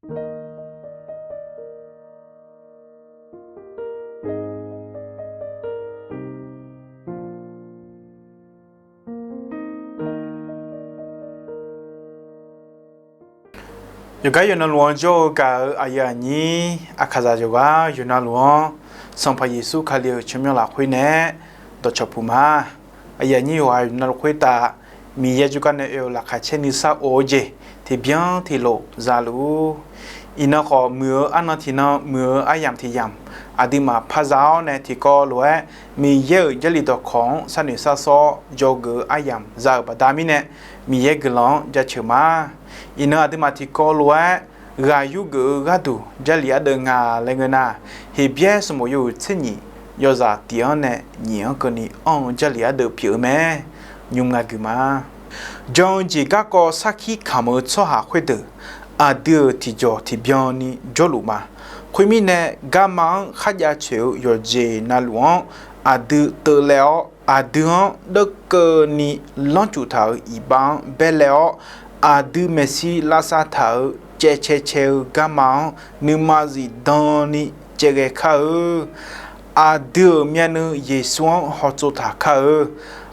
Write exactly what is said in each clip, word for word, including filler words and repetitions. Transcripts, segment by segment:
Yawqgar yawqnavluf-anr jawr-eu gaq-euq aqyuif aqnyir, aqkaqzaq yawqgar yawqnavluf-anr Sanqpaq Yeqsur Kali-euq tsawrmyanr lafkhoer nae dawqcawq puq ma. Aqyuif aqnyir yawqghaq yawqnavluf khoertav Miqyaer jawrgar nae oe-euq laqkhaq caer nuisar of-eu jeq tiqbyan tiqlof za luf-ur. Iqnan khawf, muiq-eu arnan tiqnan muiq-eu aryamq tiq yamq aqduimaf par za-awr nae tiqkawv lof-aer Miqyaer-euq Jarlif dawqkawq-anr sharnoeq sharsawr dzawgeuf-eu aryamq za-euq baqda mirnae, Miqyaer guiqlanq-anr jaceuq ma. Iqnan aqduimaf tiqkawv lof-aer ghaq yurgeuf-eu gharduq Jarlif ardeuv nga laer ngeur nar, Heqbyaer smq bof yawhuiq tser nyiq yawzaq tiq-anr nae nyiq-anr keuvni anr-eu Jarlif ardeuv pyeuf-eu mae. Nymr nga gui ma. Jan-eu jeq garkawv sarkir kamq-eu tsawrhaq khoerdeuq, aqdui-euq tiqjawq tiqbyan ni jawrluf ma. Khoermirnae, garma-anr kharjav coeq-eu yawqjeq navluf-anr aqdui teuvlaev-awr, aqdui-anr deuvkeuvni lanrcuf taq-euq iqbax-anr baerlaev-awr, aqdui maeqshi lavsav taq-euq caevcae cae-eu garma-anr nuima zifdan ni caevghae kar-eu. Aqdui-euq myavnuiv Yeqsur-anr hawtsov taq kar-eu.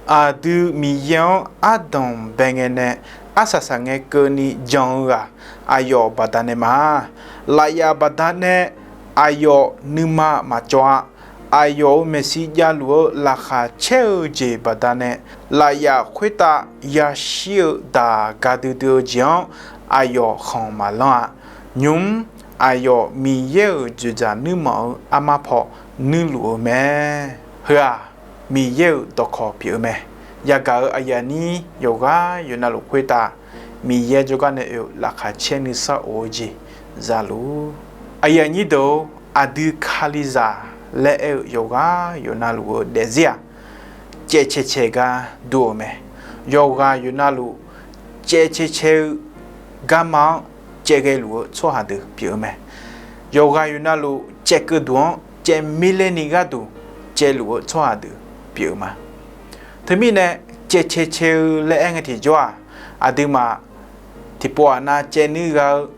Aqdui Miqyaer-anr ardanq bae ngae nae arsaq saqngae keuvni jan-eu ghaq aqyawf baqdanae ma. Lafyaf baqdanae aqyawf nuima maqcawv-a. Aqyawf-euq maeqshi javluf-eu laqkhaq caer-eu jeq baqdanae, lafyaf khoertav yashir-eu daq ga duidui-eu jeq-anr aqyawf khanq maqlanr-a. Nymq-mr aqyawf Miqyaer-euq dzoeqdzaq nuirmanq-eu armar paw nuirluf-eu mae. Heu-aq, Miqyaer-euq dawqkawq pyeuf-eu mae. Yagaq-euq aqyuif aqnyir yawqghaq yawqnavluf khoertav Miqyaer jawrgar nae oe-eu laqkhaq caer nuisar of-eu jeq za luf-ur. Aqyuif aqnyir deuq-or, aqdui Kalizaq laer aer-eu yawqghaq yawqnavluf-eu daefzir-aq, caevcae cae gar dur-eu mae. Yawqghaq yawqnavluf caevcae cae-eu garma-anr caevghae luf-eu tsawrhaq deuq pyeuf-eu mae. Yawqghaq yawqnavluf caevkeuv duq-anr caevmirler ni gharduq caevluf-eu tsawrhaq deuq pyeuf-eu ma. Teumirnae, caevcae cae-eu laer aer ngae tiqjawr-aq, aqduimaf tiqpov aqnav caevnuir gha-eu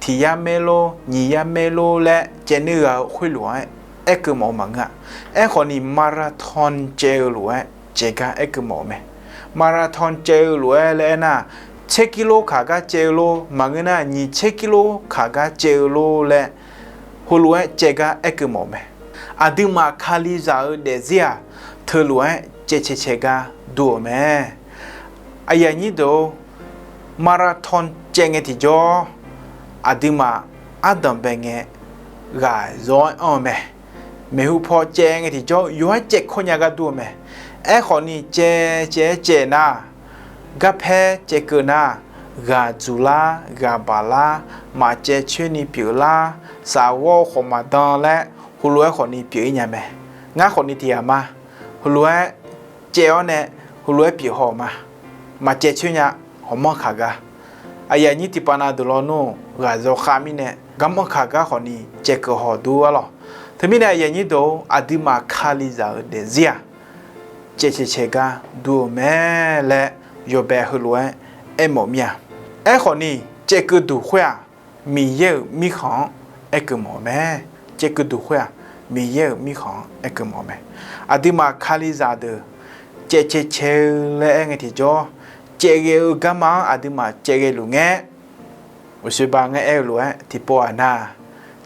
tiq yar maer lor, nyiq yar maer lor laer caevnuir gha-eu khoerlof-aer aerkeuv mawf-eu maqngeur-a. Aerkhawf ni, marathon caev-eu lof-aer caevgar aerkeuv mawf-eu mae. Marathon caev-eu lof-aer laer aernar, tser kilo kaq gar caev-eu lor, maqngeur nar nyiq tser kilo kaq gar caev-eu lor laer heulof-aer caevgar aerkeuv mawf-eu mae. Aqduimaf Kalizaq-eu daefzir-aq, teulof-aer caevcae cae gar dur-eu mae. Aqyuif aqnyir deuq-or, marathon caev ngae tiqjawr, aqduimaf ardanq bae ngae ghaq zawr-aer anr-eu mae. Maeqhu paw caev ngae tiqjawr yawr-aer caevkawr nya gar dur-eu mae. Aerkhawf ni, caev caev-aer caev nar, garpaer caevkeuv nar, ghaq dzuq lar, ghaq baq lar, maqcaev coer ni pyeuf lar, safghawr khawf maqdan laer heulof-aer khawf ni pyeuf-ir nya mae. Ngar khawf ni tiq ghaq ma. Heulof-aer caev-awr nae heulof-aer pyeuf haw-euq ma. Maqcaev coer nya, hawmanr kaq gar. Aqyuif aqnyir tiqpav na deuq lawnmr, ghaq zawkhav mirnae garmanr kaq gar khawf ni caevkeuv haw dur-ar lawq. Teumirnae aqyuif aqnyir deuq-or, aqduimaf Kalizaq-eu daefzir-aq, caevcae cae gar dur-eu mae laer yawbae heulof-aer aermawf mir-a. Aerkhawf ni, caevkeuv duq khoer-aq, Miqyaer-euq mirkhanq-anr aerkeuv mawf-eu mae. Caevkeuv duq khoer-aq, Miqyaer-euq mirkhanq-anr aerkeuv mawf-eu mae. Aqduimaf Kalizaq deuq caevcae cae-eu laer aer ngae tiqjawr, caevghae-eu garma-anr aqduimaf caevghae luf ngae, uqshoe ba ngar aer-eu lof-aer tiqpov aqnav,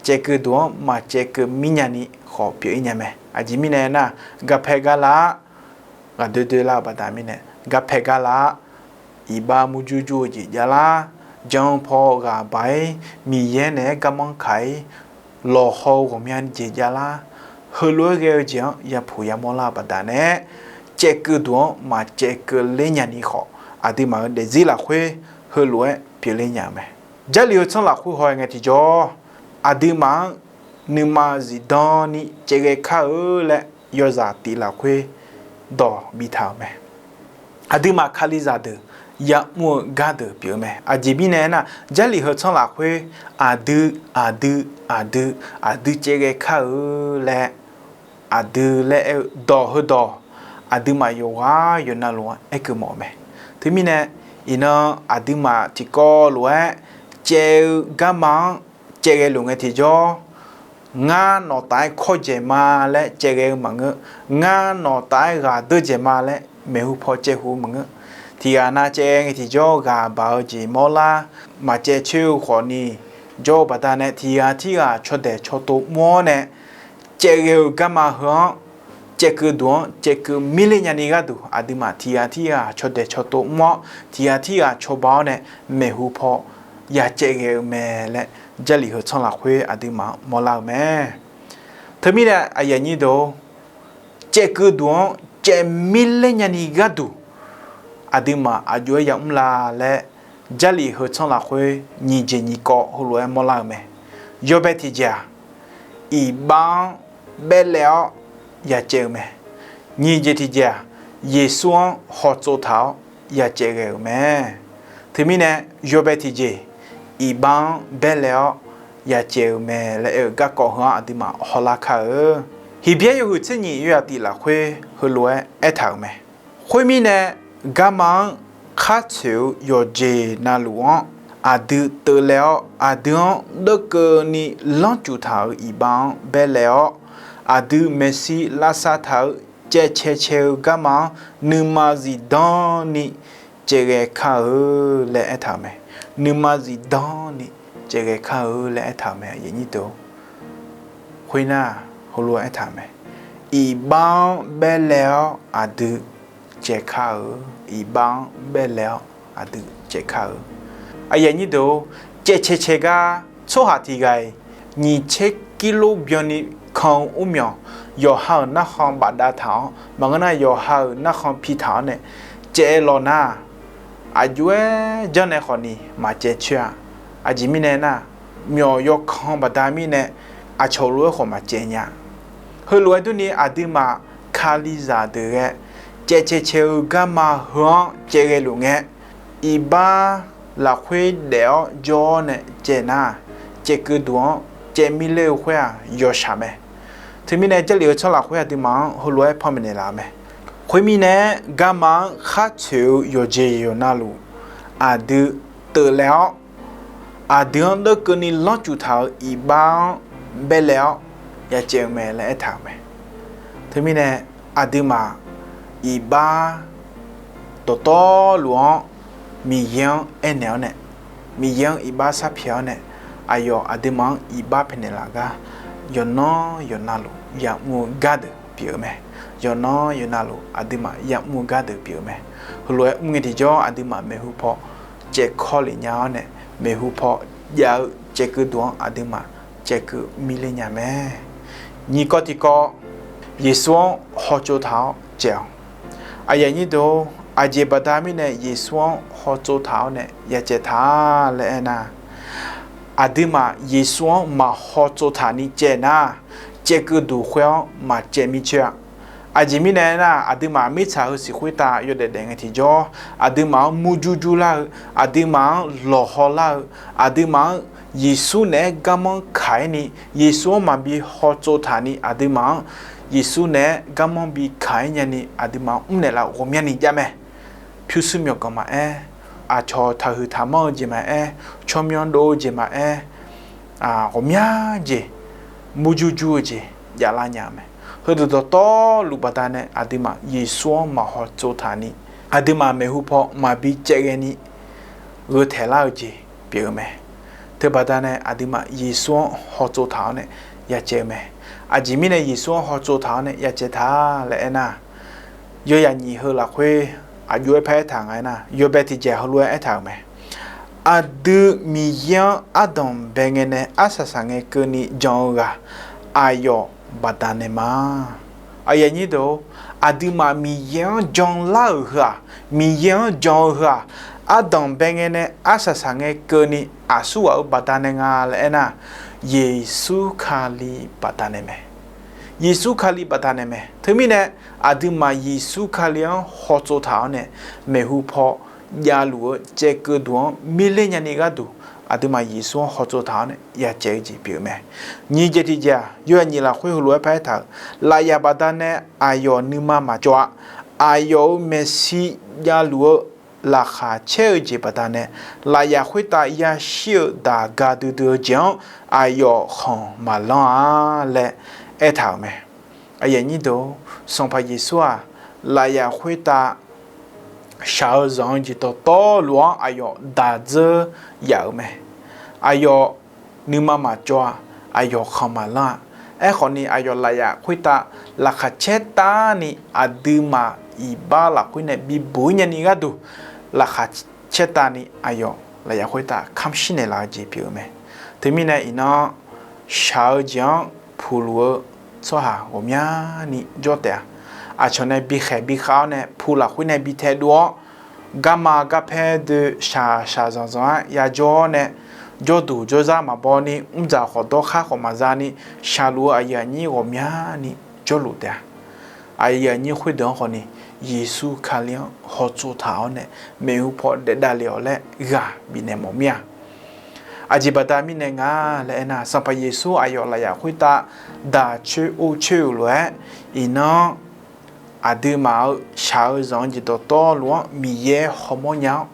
caevkeuv duq-anr maqcaevkeuv mirnya ni khawf pyeuf-ir nya mae. Aqjeq mirnae aernar, garpaer gar lar-ar, ghaqdoer doer lar-eu baqda mirnae, garpaer gar lar-ar, iqbax murjur jur-eu jeq javlar, jan-eu paw ghaq baq-ir, Miqyaer naeq-aer garmanr kaq-ir, lawqhaw-eu ghawqmya jeq javlar, heulof-aer ghae-eu jeq-anr yapuq yamawr lar-eu baqda nae, caevkeuv duq-anr maqcaevkeuv ler nya ni khawf, aqduimaf-euq daefzir lafkhoer heulof-aer pyeufler nya-eu mae. Jarlif heu tsanr lafkhoer haw-aer ngae tiqjawr, aqduimaf-anr nuima zifdan ni caevghae kar-eu laer yawzaq tif lafkhoer dawq bitaq-euq mae. Aqduimaf Kalizaq deuq ya'mr-eu gardeuq pyeuf-eu mae. Aqjeq mirnae aernar, Jarlif heu tsanr lafkhoer aqdui, aqdui, aqdui, aqdui caevghae kar-eu laer aqdui laer aer-eu dawq heudawq, aqduimaf yawqghaq yawqnavluf-anr aerkeuv mawf-eu mae. Teumirnae, iqnan aqduimaf tiqkawv lof-aer caev-eu garma-anr caevghae luf ngae tiqjawr, ngar nawqtaf-aer kawrdzaeq ma laer caevghae-eu maqngeur. Ngar nawqtaf-aer ghaq deur dzaeq ma laer maeqhu paw caevhu-eu maqngeur. Tiqghaq nav caevghae ngae tiqjawr ghaq baq-eu jeq mawrlar, maqcaev coer-eu khawfni jawr-eu baqdanae tiqghaq tirghaq cawdaeq cawtov mr-awr nae, caevghae-euq garma heu-anr, caevkeuv duq-anr caevkeuv mirler nyani gharduq aqduimaf tiqghaq tirghaq cawdaeq cawtov mr-awr, tiqghaq tirghaq cawba-awr nae maeqhu paw ya caevghae-eu mae laer Jarlif heu tsanr lafkhoer aqduimaf-anr mawrlar-eu mae. Teumirnae aqyuif aqnyir deuq-or, caevkeuv duq-anr caev mirler nyani gharduq aqduimaf aqjox-aer yamr la laer Jarlif heu tsanr lafkhoer nyiq jeq nyiq kawv heulof-aer mawrlar-eu mae. Yawbae tiqjeq-aq, iqbax-anr baerlaev-awr ya caev-eu mae. Nyiq jeq tiqjeq-aq, Yeqsur-anr hawtsov taq-awr ya caevghae-euq mae. Teumirnae yawbae tiqjeq, iqbax-anr baerlaev-awr ya caev-eu mae laer aer-eu garkawv heu-anr aqduimaf hawlar kar-eu. Heqbyaer yawhuiq tser nyiq yawyaq tif lafkhoer heulof-aer aertaq-euq mae. Khoermirnae, garma-anr khar tsoeq-eu yawqjeq navluf-anr aqdui teuvlaev-awr, aqdui-anr deuvkeuvni lanrcuf taq-euq iqbax-anr baerlaev-awr, aqdui maeqshi lavsav taq-euq caevcae cae-eu garma-anr nuima zifdan ni caevghae kar-eu laer aertaq-euq mae. Nuima zifdan ni caevghae kar-eu laer aertaq-euq mae. Khoernar, heulof-aer aertaq-euq mae. Iqbax-anr baerlaev-awr aqdui caevkar-eu, iqbax-anr baerlaev-awr aqdui caevkar-eu. Aqyuif aqnyir deuq-or, caevcae cae gar tsawrhaq tiq ghaq-iq nyiq tser kirlor byanni kan-eu urmyawq, yawqha-euq narkhan bafdav taq-awr maqngeur nar, yawqha-euq narkhan pi taq-awr nae caev law nar, aqjox-aer janrnae khawfni maqcaev coer-a. Aqjeq mirnae nar, myawq yawkan baqda mirnae aqcawq lof-aer khawf maqcaev nya. Heulof-aer durni aqduimaf Kalizaq deuq ghae caevcae cae-eu garma heu-anr caevghae luf ngae, iqbax lafkhoer daef-awr jawr-awr nae caev nar, caevkeuv duq-anr caev mirler-eu khoer-aq yawshaq mae. Teumirnae Jarlif heu tsanr lafkhoer aqduimaf-anr heulof-aer panmaeq naeqlaf-eu mae. Khoermirnae, garma-anr khar tsoeq-eu yawqjeq yawq navluf aqdui teuvlaev-awr, aqdui-anr deuvkeuvni lanrcuf taq-euq iqbax-anr baerlaev-awr ya caev-eu mae laer aertaq-euq mae. Teumirnae aqduimaf iqbax dawqtawvluf-anr Miqyaer-anr aernaeq-awr nae, Miqyaer-anr iqbax sharpyaeq-awr nae, aqyawf aqduimaf-anr iqbax pyaeqnaeq laf gar yawqnan yawqnavluf yamr-eu gardeuq pyeuf-eu mae. Yawqnan yawqnavluf aqduimaf yamr-eu gardeuq pyeuf-eu mae. Heulof-aer mr ngae tiqjawr aqduimaf maeqhu paw caevkawv lef nya-awr nae, maeqhu paw jav-eu caevkeuv duq-anr aqduimaf caevkeuv mirler nya mae. Nyiq kawv tiqkawv, Yeqsur-anr hawtsov taq-awr caev-awq. Aqyuif aqnyir deuq-or, aqjeq baqda mirnae Yeqsur-anr hawtsov taq-awr nae ya caev taq laer aernar, aqduimaf Yeqsur-anr maqhawtsov taq ni caev nar, caevkeuv duq khoer-anr maqcaev mircoer-a. Aqjeq mirnae aernar, aqduimaf mirtsaq heu siq khoertav yawdaef daef ngae tiqjawr, aqduimaf-anr murjur jur lar-eu, aqduimaf-anr lawqhaw lar-eu, aqduimaf-anr Yeqsur naeq-aer garmanr kaq-aer ni, Yeqsur-anr maqbi hawtsov taq ni, aqduimaf-anr Yeqsur naeq-aer garmanr bi kaq-aer nyani aqduimaf mrnaeq laf ghawqmyani jav mae. Pyurshuir myawqganq maqaer, aqcawq taqhuiq taqmanr-eu jeq maqaer, tsawrmyanr dov-eu jeq maqaer, ghawqmya jeq, murjur jur-eu jeq javlar nya-eu mae. Heudeuq dawqtawvluf baqdanae aqduimaf Yeqsur-anr maqhawtsov taq ni, aqduimaf maeqhu paw maqbi caevghae ni gheu taeq lar-eu jeq pyeuf-eu mae. Teubaqdanae aqduimaf Yeqsur-anr hawtsov taq-awr nae ya caev-eu mae. Aqjeq mirnae Yeqsur-anr hawtsov taq-awr nae ya caev taq laer aernar, yawzaq nyiq heu lafkhoer aqjox-aer paraer taq nga aernar, yawbae tiqjeq heulof-aer aertaq-euq mae. Aqdui Miqyaer-anr ardanq bae ngae nae arsaq saq ngae keuvni jan-eu ghaq aqyawf baqdanae ma. Aqyuif aqnyir deuq-or, aqduimaf Miqyaer-anr janlar-euq heu-aq, Miqyaer-anr jan-eu heu-aq, ardanq bae ngae nae arsaq saq ngae keuvni aqsurghaq-euq baqdanae nga laer aernar, Yeqsur Kali baqdanae mae. Yeqsur Kali baqdanae mae. Teumirnae aqduimaf Yeqsur Kali-anr hawtsov taq-awr nae maeqhu paw javluf-eu caevkeuv duq-anr mirler nyani gharduq, aqduimaf Yeqsur-anr hawtsov taq-awr nae ya caev-eu jeq pyeuf-eu mae. Nyiq jeq tiqjeq-aq, yawzaq nyiq lafkhoer heulof-aer paraer taq-euq, lafyaq baqdanae aqyawf nuima maqcawv-a. Aqyawf-euq maeqshi javluf-eu laqkhaq caer-eu jeq baqdanae, lafyaf khoertav yashir-eu daq ga duidui-eu jeq-anr aqyawf khanq maqlanr-a laer aertaq-euq mae. Aqyuif aqnyir deuq-or, Sanqpaq Yeqsur-aq, lafyaf khoertav shaq-eu zanq-eu jeq dawqtawvluf-anr aqyawf daq dzeur yaf-euq mae. Aqyawf nuima maqcawv-a. Aqyawf khanq maqlanr-a. Aerkhawfni, aqyawf lafyaf khoertav laqkhaq caer tavni, aqduimaf iqbax lafkhoer nae bibuq-ir nyani gharduq, laqkhaq caer tavni aqyawf lafyaf khoertav kamq shir naeqlaf-eu jeq pyeuf-eu mae. Teumirnae iqnan shaq-eu jeq-anr puqluf-eu tsawrhaq ghawqmyani jawr taef-a. Aqcawq nae bikhaeq bikhav-awr nae pu lafkhoer nae bi taedov-awr, garma garpaer doe shaq shaq zanqzanq-aer yajawr-awr nae, jawrduq jawrzar maqbaw ni, mrdzaq khawf dawrkhar khawf maqza ni, shaqluf-eu aqyuif aqnyir ghawqmyani jawrluf taef-a. Aqyuif aqnyir khoerdeuq-anr khawfni, Yeqsur Kali-anr hawtsov taq-awr nae, maeqhu paw daef davlef-awq laer ghaq bifnaeq mawf mir-a. Aqjeq baqda mirnae nga laer aernar, Sanqpaq Yeqsur aqyawf lafyaf khoertav daq coer or coer-euq lof-aer, iqnan aqduimaf-euq shaq-eu zanq-eu jeq dawqtawvluf-anr Miqyaer hawmawr nya-awr,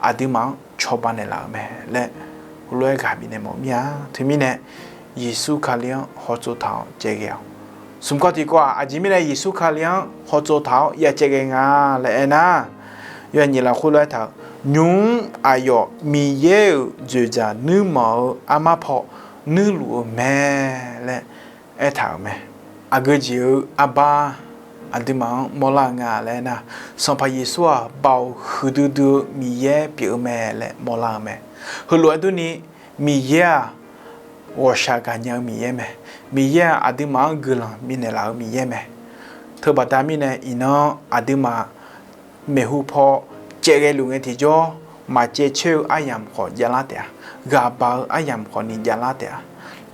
aqduimaf-anr cawba naeqlaf-euq mae laer heulof-aer ghaq bifnaeq mawf mir-a. Teumirnae Yeqsur Kali-anr hawtsov taq-awr caevghae-awq. Smq kawv tiqkawv-aq, aqjeq mirnae Yeqsur Kali-anr hawtsov taq-awr ya caevghae nga laer aernar, yawnyif lafkhoer lof-aer taq-euq, nymq-mr aqyawf Miqyaer-euq dzoeqdzaq nuirmanq-eu armar paw nuirluf-eu mae laer aertaq-euq mae. Aqgeu jeq-eu arbar aqduimaf-anr mawrlar-eu nga laer aernar, Sanqpaq Yeqsur-aq, Baoq huiqdui dui-eu Miqyaer pyeuf-eu mae laer mawrlar-eu mae. Heulof-aer durni, Miqyaer-aq, ghawqshaq gaqnya-eu Miqyaer mae. Miqyaer-aq, aqduimaf-anr guiqlanq bifnaeq laf-eu Miqyaer mae. Teubaqda mirnae iqnan aqduimaf maeqhu paw caevghae luf ngae tiqjawr, maqcaev coer-eu aryamq khawf javlar taef-a. Ghaqbaq-eu aryamq khawfni javlar taef-a.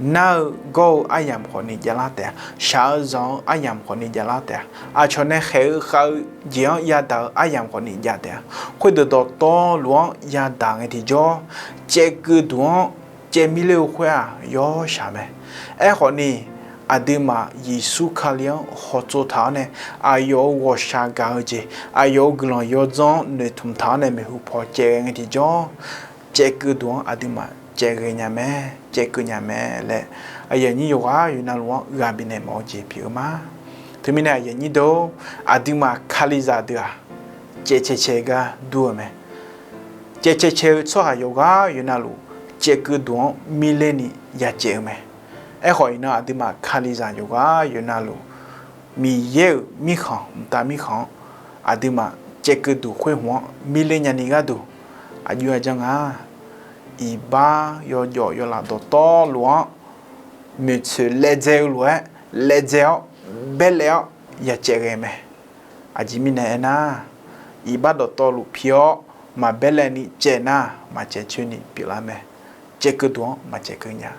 Nar-eu gawr-eu aryamq khawfni javlar taef-a. Shaq-eu zanq-eu aryamq khawfni javlar taef-a. Aqcawq nae khaeq-eu khav-eu jeq-anr yadaq-eu aryamq khawfni jav taef-a. Khoerdeuq dawqtawvluf-anr yadaq ngae tiqjawr, caevkeuv duq-anr caev mir ler-eu khoer-aq, yawshaq mae. Aerkhawfni, aqduimaf Yeqsur Kali-anr hawtsov taq-awr nae, aqyawf-euq ghawqshaq gaq-eu jeq, aqyawf-euq guiqlanq yawdzanr-anr noeqtmq taq-awr nae maeqhu paw caevghae ngae tiqjawr, caevkeuv duq-anr aqduimaf caevghae nya mae, caevkeuv nya mae laer, aqyuif aqnyir yawqghaq yawqnavluf-anr ghaq bifnaeq mawf-eu jeq pyeuf-eu ma. Teumirnae aqyuif aqnyir deuq-or, aqduimaf Kalizaq deuq-aq, caevcae cae gar dur-eu mae. Caevcae cae-eu tsawrhaq yawqghaq yawqnavluf, caevkeuv duq-anr mirler ni yacaev-eu mae. Aerkhawf iqnan aqduimaf Kalizaq yawqghaq yawqnavluf, Miqyaer-euq mirkhanq, mqtav mirkhanq-anr aqduimaf caevkeuv duq khoer hmq-anr mirler nyani gharduq, aqjox-aer janr nga. Iqbax yawjawf yawlaf dawqtawvluf-anr, moeqtsoeq laedzae-eu lof-aer laedzae-awr, baerlaev-awr yacaev ghae mae. Aqjeq mirnae aernar, iqbax dawqtawvluf pi-awr maqbaerlaev ni caev nar, maqcaev coer ni pyeuflar mae. Caevkeuv duq-anr maqcaevkeuv nya.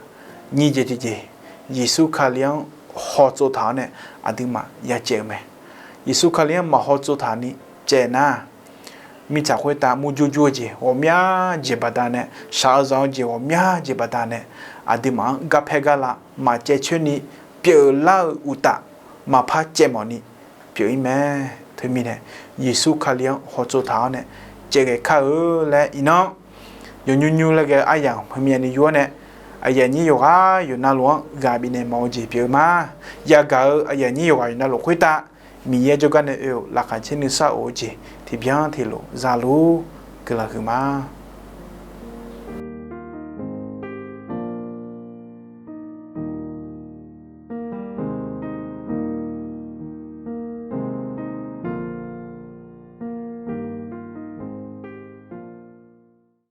Nyiq jeq tiqjeq, Yeqsur Kali-anr hawtsov taq-awr nae aqduimaf yacaev-eu mae. Yeqsur Kali-anr maqhawtsov taq ni caev nar, mirtsaq khoertav murjur jur-eu jeq ghawqmya jeq baqdanae, shaq-eu zanq-eu jeq ghawqmya jeq baqdanae, aqduimaf-anr garpaer garla maqcaev coer ni pyeuflar-eu uqtaf, maqpar caev mawf ni pyeuf-ir mae. Teumirnae, Yeqsur Kali-anr hawtsov taq-awr nae caev ghae kar-eu laer iqnan, yawnymr nymr laer ghae-eu aryamq heumya ni yur-awr nae, aqyuif aqnyir yawqghaq yawqnavluf-anr ghaq bifnaeq mawf-eu jeq pyeuf-eu ma. Yagaq-eu aqyuif aqnyir yawqghaq yawqnavluf khoertav, Miqyaer jawrgar nae oe-euq laqkhaq caer nuisar of-eu jeq tiqbyan tiqlof zaluf guiqlanq huiqma.